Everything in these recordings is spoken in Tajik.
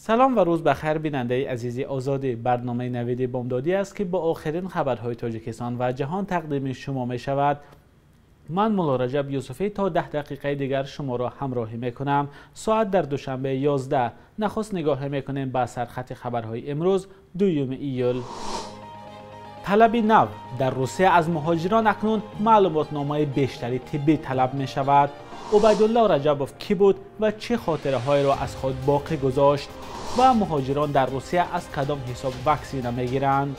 Салом ва рӯз ба хайр, бинандаи азизи Озодӣ. Барномаи Навиди Бомдодӣ аст, ки бо охирин хабарҳои Тоҷикистон ва ҷаҳон тақдими шумо мешавад. Ман Мулло Раҷаб Юсуфӣ то 10 дақиқаи дигар шуморо ҳамроҳӣ мекунам. Соат дар Душанбе 11. Нахуст нигоҳ мекунем ба сархати хабарҳои имрӯз, 2 июл. Талаби нав дар Русия аз муҳоҷирон акнун маълумотномаи бештари тиббӣ талаб мешавад. Убайдулло Раҷабов кӣ буд ва чӣ хотираҳоеро аз худ боқӣ гузошт? Ва муҳоҷирон дар Русия аз кадом ҳисоб ваксина мегиранд?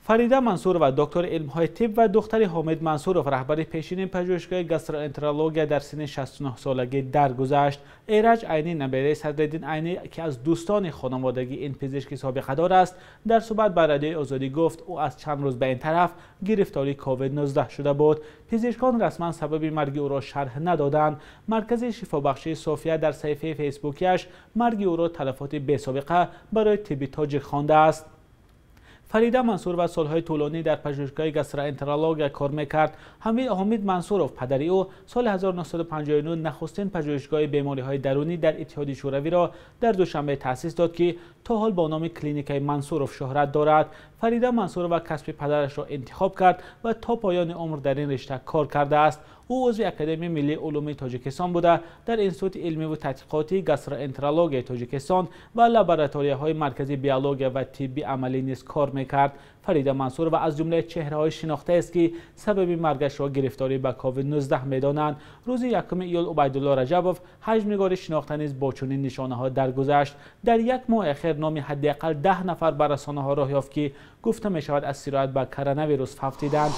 Фарида Мансурова, доктори илмҳои тиб ва духтари Ҳомид Мансуров, раҳбари пешини пажӯҳишгоҳи гастроэнтерология, дар синни 69 солагӣ даргузашт. Эраҷ Айнӣ, набераи Садриддин Айнӣ, ки аз дӯстони хонаводагии ин пизишки собиқадор аст, дар суҳбат ба Радиои Озодӣ гуфт, ӯ аз чанд рӯз ба ин тараф гирифтори ковид-19 шуда буд. Пизишкон расман сабаби марги ӯро шарҳ надоданд. Маркази шифобахшии София дар саҳифаи фейсбукиаш марги ӯро талафоти бесобиқа барои тибби тоҷик хондааст. Фарида Мансурова солҳои тӯлонӣ дар пажӯҳишгоҳи гастроэнтерология кор мекард. Ҳомид Мансуров, падари ӯ, соли 1959 нахустин пажӯҳишгоҳи бемориҳои дарунӣ дар Иттиҳоди Шӯравиро дар Душанбе таъсис дод, ки то ҳол бо номи клиникаи Мансуров шӯҳрат дорад. Фарида Мансурова касби падарашро интихоб кард ва то поёни умр дар ин ришта кор кардааст. Ӯ узви Академияи миллии улуми Тоҷикистон буда, дар Институти илмиву тадқиқотии гастроэнтерологияи Тоҷикистон ва лабораторияҳои маркази биология ва тибби амалӣ низ кор мекард. Фарида Мансурова аз ҷумлаи чеҳраҳои шинохтаест, ки сабаби маргашро гирифторӣ ба ковид-19 медонанд. Рӯзи 1 июл Убайдулло Раҷабов, ҳаҷмнигори шинохта, низ бо чунин нишонаҳо даргузашт. Дар як моҳи охир номи ҳадди ақал 10 нафар ба расонаҳо роҳ ёфт, ки гуфта мешавад аз сироят ба коронавирус фавтиданд.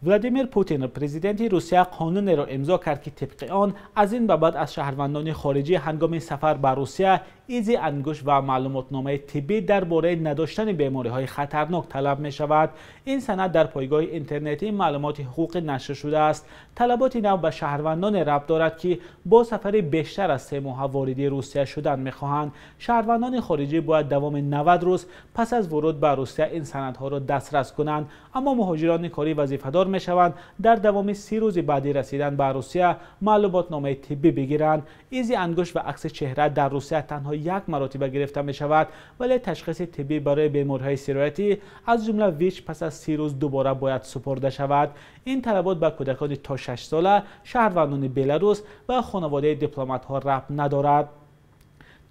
Владимир Путин, президенти Русия, қонунеро имзо кард, ки тибқи он аз ин ба баъд аз шаҳрвандони хориҷӣ ҳангоми сафар ба Русия изи ангушт ва маълумотномаи тиббӣ дар бораи надоштани бемориҳои хатарнок талаб мешавад. Ин санад дар пойгоҳи интернетии маълумоти ҳуқуқӣ нашр шудааст. Талаботи нав ба шаҳрвандоне рабт дорад, ки бо сафари бештар аз 3 моҳа вориди Русия шудан мехоҳанд. Шаҳрвандони хориҷӣ бояд давоми 90 рӯз пас аз вуруд ба Русия ин санадҳоро дастрас кунанд, аммо муҳоҷирони корӣ вазифадор мешаванд дар давоми 30 рӯзи баъди расидан ба Русия маълумотномаи тиббӣ бигиранд. Изи ангушт ва акси чеҳра дар Русия танҳо як маротиба гирифта мешавад, вале ташхиси тиббӣ барои бемориҳои сироятӣ аз ҷумла ВИЧ пас аз 30 рӯз дубора бояд супурда шавад. Ин талабот ба кӯдакони то 6 сола, шаҳрвандони Беларус ва хонаводаи дипломатҳо рабт надорад.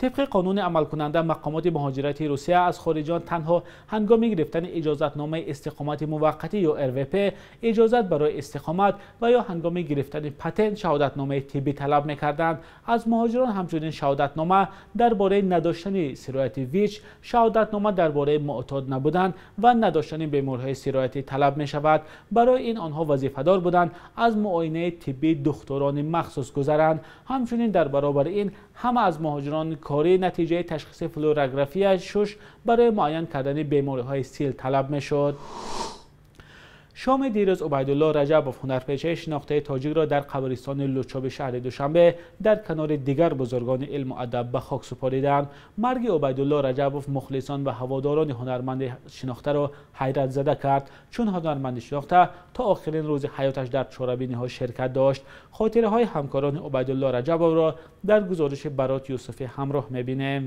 Тибқи қонуни амалкунанда, мақомоти муҳоҷирати Русия аз хориҷиён танҳо ҳангоми гирифтани иҷозатномаи истиқомати муваққатӣ ё РВП, иҷозат барои истиқомат ва ё ҳангоми гирифтани патент шаҳодатномаи тиббӣ талаб мекарданд. Аз муҳоҷирон ҳамчунин шаҳодатнома дар бораи надоштани сирояти ВИЧ, шаҳодатнома дар бораи муътод набудан ва надоштани бемориҳои сироятӣ талаб мешавад. Барои ин онҳо вазифадор буданд аз муоинаи тиббии духтурони махсус гузаранд. Ҳамчунин дар баробари ин ҳама аз муҳоҷирон корӣ натиҷаи ташхиси флюорография шуш барои муайян кардани бемориҳои сил талаб мешуд. Шоми дирӯз Убайдулло Раҷабов, ҳунарпешаи шинохтаи тоҷикро дар қабристони Лучоби шаҳри Душанбе дар канори дигар бузургони илму адаб ба хок супориданд. Марги Убайдулло Раҷабов мухлисон ва ҳаводорони ҳунарманди шинохтаро ҳайратзада кард, чун ҳунарманди шинохта то охирин рӯзи ҳаёташ дар чорабиниҳо ширкат дошт. Хотираҳои ҳамкорони Убайдулло Раҷабовро дар гузориши Барот Юсуфӣ ҳамроҳ мебинем.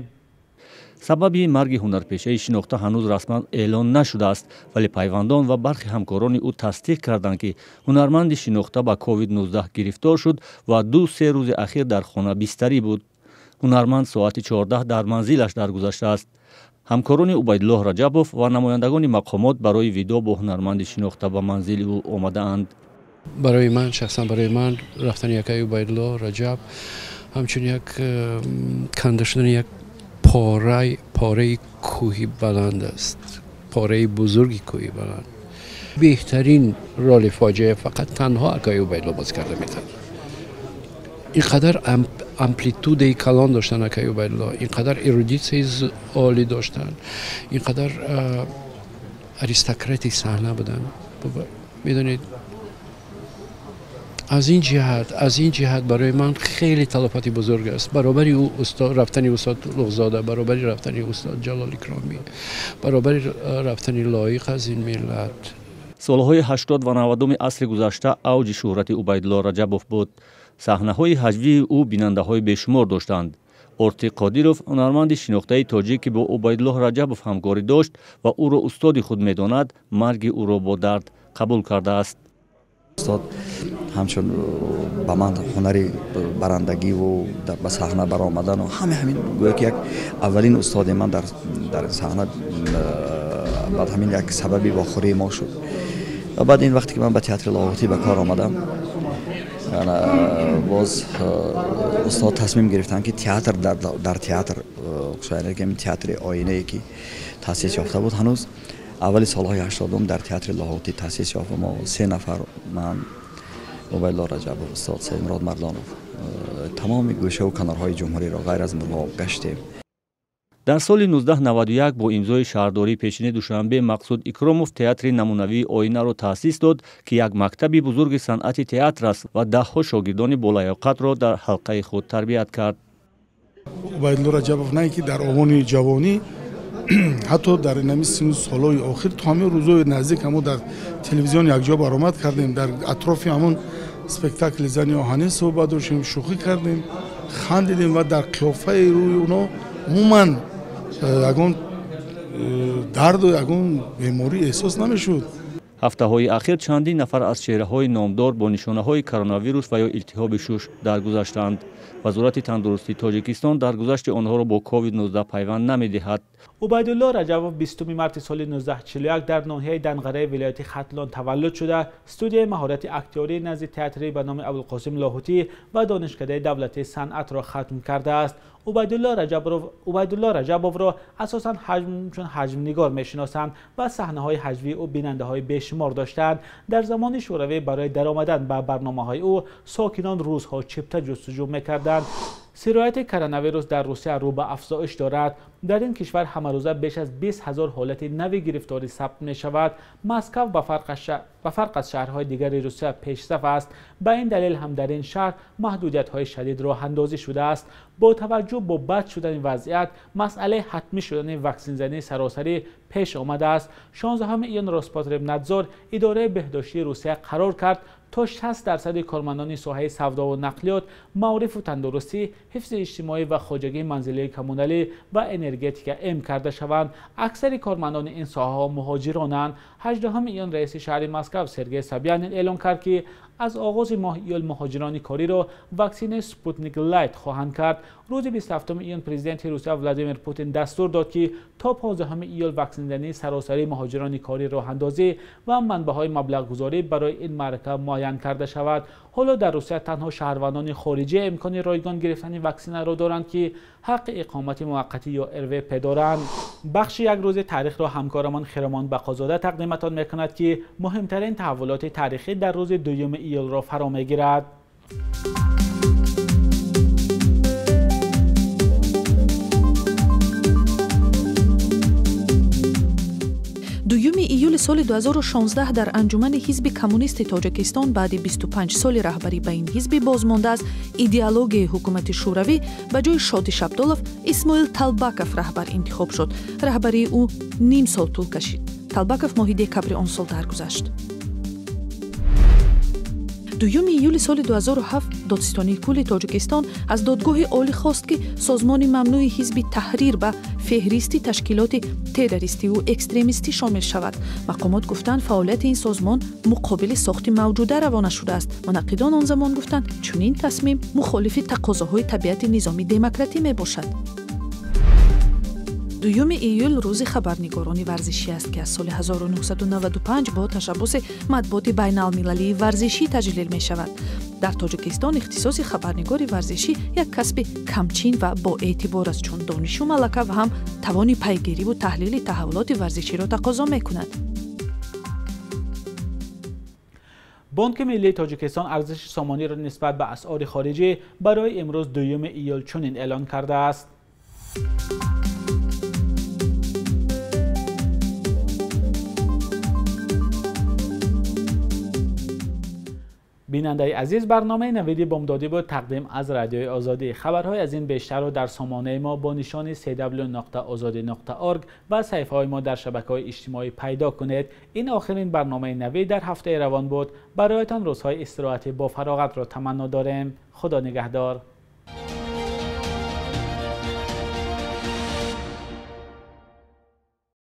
Сабаби марги ҳунарпешаи шинохта ҳанӯз расман эълон нашудааст, вале пайвандон ва бархи ҳамкорони ӯ тасдиқ карданд, ки ҳунарманди шинохта ба ковид-19 гирифтор шуд ва 2-3 рӯзи ахир дар хона бистарӣ буд. Ҳунарманд соати 14 дар манзилаш даргузаштааст. Ҳамкорони Убайдуллоҳ Раҷабов ва намояндагони мақомот барои видоъ бо ҳунарманди шинохта ба манзили ӯ омадаанд. Барои ман, шахсан барои ман, рафтани якаи Убайдуллоҳ Раҷаб ҳамчун як канда шудани як пораи кӯҳи баланд аст, пораи бузурги кӯҳи баланд. Беҳтарин роли фоҷиа фақат танҳо акаи Убайдулло боз карда метавонад. Ин қадар амплитудаи калон доштан акаи Убайдулло, ин қадар эрудитсияи олӣ доштан, ин қадар аристократи саҳна буданд. Медонед, аз ин ҷиҳат барои ман хеле талафоти бузург аст. Баробари рафтани устод Луғзода, баробари рафтани устод Ҷалол Икромӣ, баробари рафтани Лоиқ аз ин миллат. Солҳои 80 ва 90 асри гузашта авҷи шӯҳрати Убайдулло Раҷабов буд. Саҳнаҳои ҳаҷвии ӯ бинандаҳои бешумор доштанд. Ортиқ Қодиров, ҳунарманди шинохтаи тоҷик, ки бо Убайдуллоҳ Раҷабов ҳамкорӣ дошт ва ӯро устоди худ медонад, марги ӯро бо дард қабул кардааст. Устод ҳамчун ба ман ҳунари барандагиву ба саҳна баромадану ҳама ҳамин, гӯё ки як аввалин устоди ман дар саҳна, баъд ҳамин як сабаби вохӯрии мо шуд. Ва баъд ин вақте ки ман ба театри Лоҳутӣ ба кор омадам, боз устод тасмим гирифтанд, ки театр дар театр, театри оинае ки таъсис ёфта буд, ҳанӯз аввали солҳои 80-ум дар театри Лоҳутӣ таъсис ёфт. Мо се нафар, ман, Убайдулло Раҷабов, устод Саидмурод Мардонов, тамоми гӯшаву канорҳои ҷумҳуриро ғайр аз Мурғоб гаштем. Дар соли 1991 бо имзои шаҳрдории пешини Душанбе Мақсуд Икромов театри намунавии оинаро таъсис дод, ки як мактаби бузурги санъати театр аст ва даҳҳо шогирдони болаёқатро дар ҳалқаи худ тарбият кард. Убайдулло Раҷабов на ин ки дар овони ҷавонӣ, ҳатто дар инами сину солҳои охир, то ҳамин рӯзҳои наздик ҳамо дар телевизион якҷо баромад кардем, дар атрофи ҳамон спектакли «Зани оҳанӣ» суҳбат доштем, шӯхӣ кардем, хандидем ва дар қиёфаи рӯи оно умуман ягон дарду ягон беморӣ эҳсос намешуд. Ҳафтаҳои ахир чандин нафар аз чеҳраҳои номдор бо нишонаҳои коронавирус ва ё илтиҳоби шуш даргузаштанд. Вазорати тандурустии Тоҷикистон даргузашти онҳоро бо COVID-19 пайванд намедиҳад. Убайдулло Раҷабов 20 марти соли 1941 дар ноҳияи Данғараи вилояти Хатлон таваллуд шуда, студияи маҳорати актёрии назди театри ба номи Абулқосим Лоҳутӣ ва Донишкадаи давлатии санъатро хатм кардааст. Убайдулло Раҷабовро асосан ҳамчун ҳаҷмнигор мешиносанд ва саҳнаҳои ҳаҷвии ӯ бинандаҳои бешумор доштанд. Дар замони Шӯравӣ барои даромадан ба барномаҳои ӯ сокинон рӯзҳо чипта ҷустуҷӯ мекарданд. Сирояти коронавирус дар Русия рӯ ба афзоиш дорад. Дар ин кишвар ҳамарӯза беш аз 20 ҳазор ҳолати нави гирифторӣ сабт мешавад. Москав ба фарқ аз шаҳрҳои дигари Русия пешсаф аст. Ба ин далел ҳам дар ин шаҳр маҳдудиятҳои шадид роҳандозӣ шудааст. Бо таваҷҷӯҳ бо бад шудани вазъият, масъалаи ҳатмӣ шудани ваксинзании саросарӣ пеш омадааст. 16 июн Роспотребнадзор, идораи беҳдоштии Русия, қарор кард то 60% кормандони соҳаи савдову нақлиёт, маорифу тандурустӣ, ҳифзи иҷтимоӣ ва хоҷагии манзилии коммуналӣ ва энергетика эм карда шаванд. Аксари кормандони ин соҳаҳо муҳоҷиронанд. 18 июн раиси шаҳри Москав Сергей Собянин эълон кард, ки аз оғози моҳи июл муҳоҷирони кориро ваксинаи Спутник Лайт хоҳанд кард. Рӯзи 27 июн президенти Русия Владимир Путин дастур дод, ки то 15 июл ваксинзании саросарии муҳоҷирони корӣ роҳандозӣ ва манбаъҳои маблағгузорӣ барои ин маърака муайян карда шавад. Ҳоло дар Русия танҳо шаҳрвандони хориҷӣ имкони ройгон гирифтани ваксинаро доранд, ки ҳаққи иқомати муваққатӣ ё РВП доранд. Бахши як рӯзи таърихро ҳамкорамон Хиромон Бақозода тақдиматон мекунад, ки муҳимтарин таҳаввулоти таърихӣ дар рӯзи 2 июлро фаро мегирад. Дуюми июли соли 2016 дар анҷумани ҳизби коммунисти Тоҷикистон баъди 25 соли раҳбарӣ ба ин ҳизби бозмонда аз идеологияи ҳукумати Шӯравӣ ба ҷои Шоди Шабдолов Исмоил Талбаков раҳбар интихоб шуд. Раҳбарии ӯ ним сол тӯл кашид. Талбаков моҳи декабри он сол даргузашт. Дуюми июли соли 2007 Додситонии кулли Тоҷикистон аз Додгоҳи Олӣ хост, ки созмони мамнӯи Ҳизби Таҳрир ба феҳристи ташкилоти террористиву экстремистӣ шомил шавад. Мақомот гуфтанд, фаъолияти ин созмон муқобили сохти мавҷуда равона шудааст. Мунаққидон он замон гуфтанд, чунин тасмим мухолифи тақозоҳои табиати низоми демократӣ мебошад. Дуюми июл рӯзи хабарнигорони варзишӣ аст, ки аз соли 1995 бо ташаббуси матбуоти байналмилалии варзишӣ таҷлил мешавад. Дар Тоҷикистон ихтисоси хабарнигори варзишӣ як касби камчин ва боэътибор аст, чун донишу малака ва ҳам тавони пайгириву таҳлили таҳаввулоти варзиширо тақозо мекунад. Бонки миллии Тоҷикистон арзиши сомониро нисбат ба асъори хориҷӣ барои имрӯз 2 июл чунин эълон кардааст. Бинандаи азиз, барномаи Навиди Бомдодӣ буд, тақдим аз Радиои Озодӣ. Хабарҳои аз ин бештарро дар сомонаи мо бо нишони cw.ozodi.org ва саҳифаҳои мо дар шабакаҳои иҷтимоӣ пайдо кунед. Ин охирин барномаи Навид дар ҳафтаи равон буд. Бароятон рӯзҳои истироҳатӣ бо фароғатро таманно дорем. Худо нигаҳдор.